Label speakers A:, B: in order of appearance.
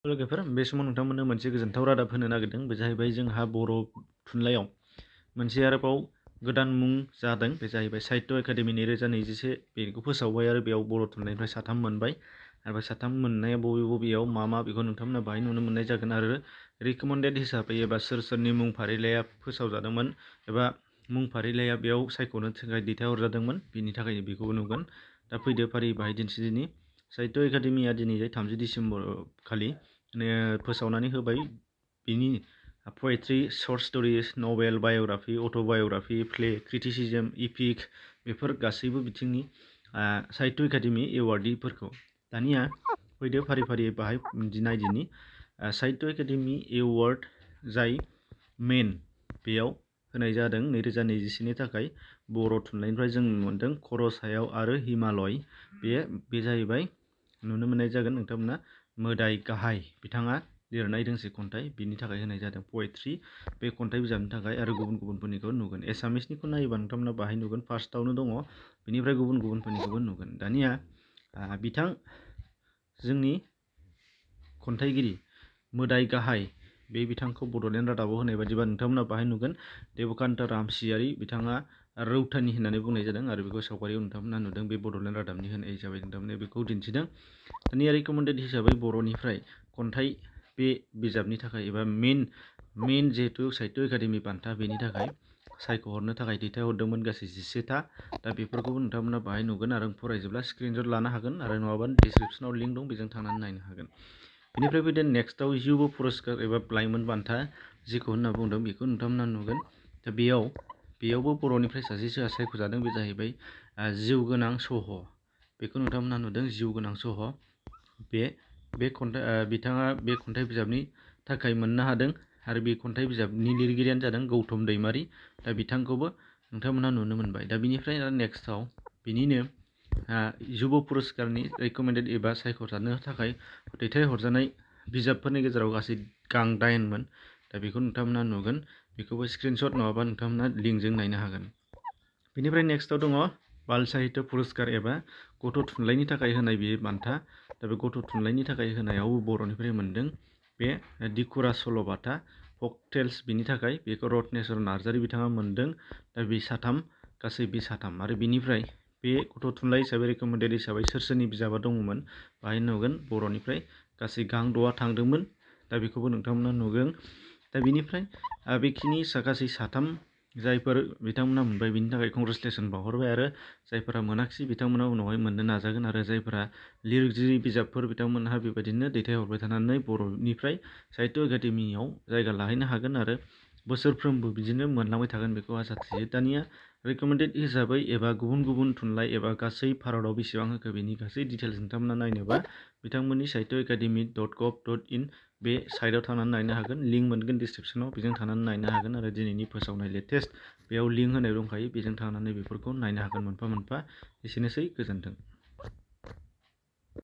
A: लोगोफोर बे समाव नोंथांमोननो मोनसे गोजोनथाव रादाब होनो नागिरदों। बे जाहैबाय जोंहा बर' थुनलाइयाव मोनसे आरोबाव गोदान मुं जादों। बे जाहैबाय साहित्य एकाडेमि 2021 बेखौ फोसावबाय आरो बेयाव बर' थुनलाइनिफ्राय 3 मोनबाय। आरो 3 मोननाया बबेयाव मा बेखौ नोंथांमोना बाहाय नुनो मोननाय जागोन। आरो रिकमेन्डेड हिसाबै एबा सोरनि मुं फारिलाइया फोसावजादोंमोन एबा मुं फारिलाइया बेयाव सायख'नो थाखाय दैथायहरजादोंमोन, बेनि थाखाय बेखौबो नुगोन। दा फैदो फारि बाहाय दिन्थिदिनि। साहित्य एकाडेमिया दिनै 30 डिसेम्बर खालि फोसावनानै होबाय। बिनि पोएट्रि, शर्ट स्ट'रिज, नभेल, बाय'ग्राफि, अट'बाय'ग्राफि, प्ले, क्रिटिसिजम, इपिक बेफोर गासैबो बिथिंनि साहित्य एकाडेमि एवार्डफोरखौ। दानिया फैदो फारि फारि बाहाय नायदिनि। साहित्य एकाडेमि एवार्ड जाय मेन बेयाव होनाय जादों 2021 थाखाय बर' थुनलाइनिफ्राय जों मोनदों खर' सायाव आरो हिमालय। बे जाहैबाय नुनो मोननाय जागोन नोंथांमोना मोदाय गाहाय बिथाङा लिरनाय दोंसे खन्थाइ, बिनि थाखाय होनाय जादों पोएट्रि बे खन्थाइ बिजाबनि थाखाय। आरो गुबुनफोरनिखौ नुगोन। एसामिसनिखौ नायोबा नोंथांमोना बाहाय नुगोन फार्स्टआवनो दङ, बेनिफ्राय गुबुनफोरनिखौबो नुगोन। दानिया बिथां जोंनि खन्थाइगिरि मोदाय गाहाय बे बिथांखौ बड'लेण्ड रादाबाव होनाय बायदिबा नोंथांमोना बाहाय नुगोन देबकान्त रामसियारि बिथाङा रौतानि होननानै बुंनाय जादों। आरो बेखौ सावगारियाव नोंथांमोना नुदों। बे बड'लेण्ड रादाबनि होनाय हिसाबै नोंथांमोना बेखौ दिन्थिदों। दानिया रिकमेन्डेड हिसाबै बर'निफ्राय खन्थाइ बे बिजाबनि थाखाय एबा मेन जिहेतु साहित्य एकाडेमि बान्था, बेनि थाखाय सायख'हरनो थाखाय दैथायहरदोंमोन गासै 11टा। दा बेफोरखौबो नोंथांमोना बाहाय नुगोन। आरो फरायजोबला स्क्रिनशट लानो हागोन, आरो नङाबा डिसक्रिपसनाव लिंक दं, बेजों थांनानै नायनो हागोन। बेनिफ्राय फैदो नेक्स्टआव युब पुरस्कार एबा लाइमोन बान्था जिखौ होनना बुंदों, बेखौ नोंथांमोना नुगोन। दा बेयावबो बर'निफ्राय सासे सायख'जादों। बे जाहैबाय जिउ गोनां सह'। बेखौ नोंथांमोना नुदों, जिउ गोनां सह'। बे खन्थाइ बिथाङा बे खन्थाइ बिजाबनि थाखाय मोननो हादों। आरो बे खन्थाइ बिजाबनि लिरगिरियानो जादों गौतम दैमारि। दा बिथांखौबो नोंथांमोना नुनो मोनबाय। दा बिनिफ्राय नेक्स्टआव बिनिनो युब पुरस्कारनि रिकमेन्डेड एबा सायख'जानो थाखाय दैथायहरजानाय बिजाबफोरनि गेजेराव गासै गां 8मोन। दा बेखौ नोंथांमोना नुगोन। बेखौबो स्क्रिनशट नङाबा नोंथांमोना लिंकजों नायनो हागोन। बेनिफ्राय नेक्स्टआव दङ बाल साहित्य पुरस्कार एबा गथ' थुनलाइनि थाखाय होनाय बे बान्था। दा बे गथ' थुनलाइनि थाखाय होनायाव बर'निफ्राय मोनदों बे दिखुरा सल'बाथा फक टेल्स, बिनि थाखाय बेखौ रत्नेस्वर नार्जारि बिथाङा मोनदों। दा बे गासै 3। आरो बिनिफ्राय बे गथ' थुनलाइ हिसाबै रिकमेन्डेड हिसाबै सोरनि बिजाबा दङमोन बाहाय नुगोन। बर'निफ्राय गासै गां 6 थांदोंमोन। दा बेखौबो नोंथांमोना नुगोन। दा बिनिफ्राय बेखिनि गासै 3 जायफोर बिथांमोना मोनबाय, बिनि थाखाय कंग्रेचुलेसन बावहरबाय। आरो जायफोरा मोनाखिसै बिथांमोना उनावहाय मोननो नाजागोन। आरो जायफोरा लिरगिरि बिजाबफोर बिथांमोनहा बेबायदिनो दैथायहरबाय थानानै बर'निफ्राय साहित्य एकाडेमियाव जायगा लाहैनो हागोन। आरो बोसोरफ्रोमबो बिदिनो मोनलांबाय थागोन, बेखौ आसा थियो। दानिया रिकमेन्डेड हिसाबै एबा गुबुन थुनलाइ एबा गासै भारताव बेसेबां होखो बेनि गासै डिटेल्स नोंथांमोना नायनोबा बिथांमोननि sahittyaacademy.gov.in बे साइटआव थांनानै नायनो हागोन। लिंक मोनगोन डिसक्रिपसनाव, बेजों थांनानै नायनो हागोन। आरो दिनैनि फोसावनाय लेटेस्ट बेयाव लिंक होनाय दंखायो, बेजों थांनानै बेफोरखौ नायनो हागोन मोनफा मोनफा। एसेनोसै, गोजोन्थों।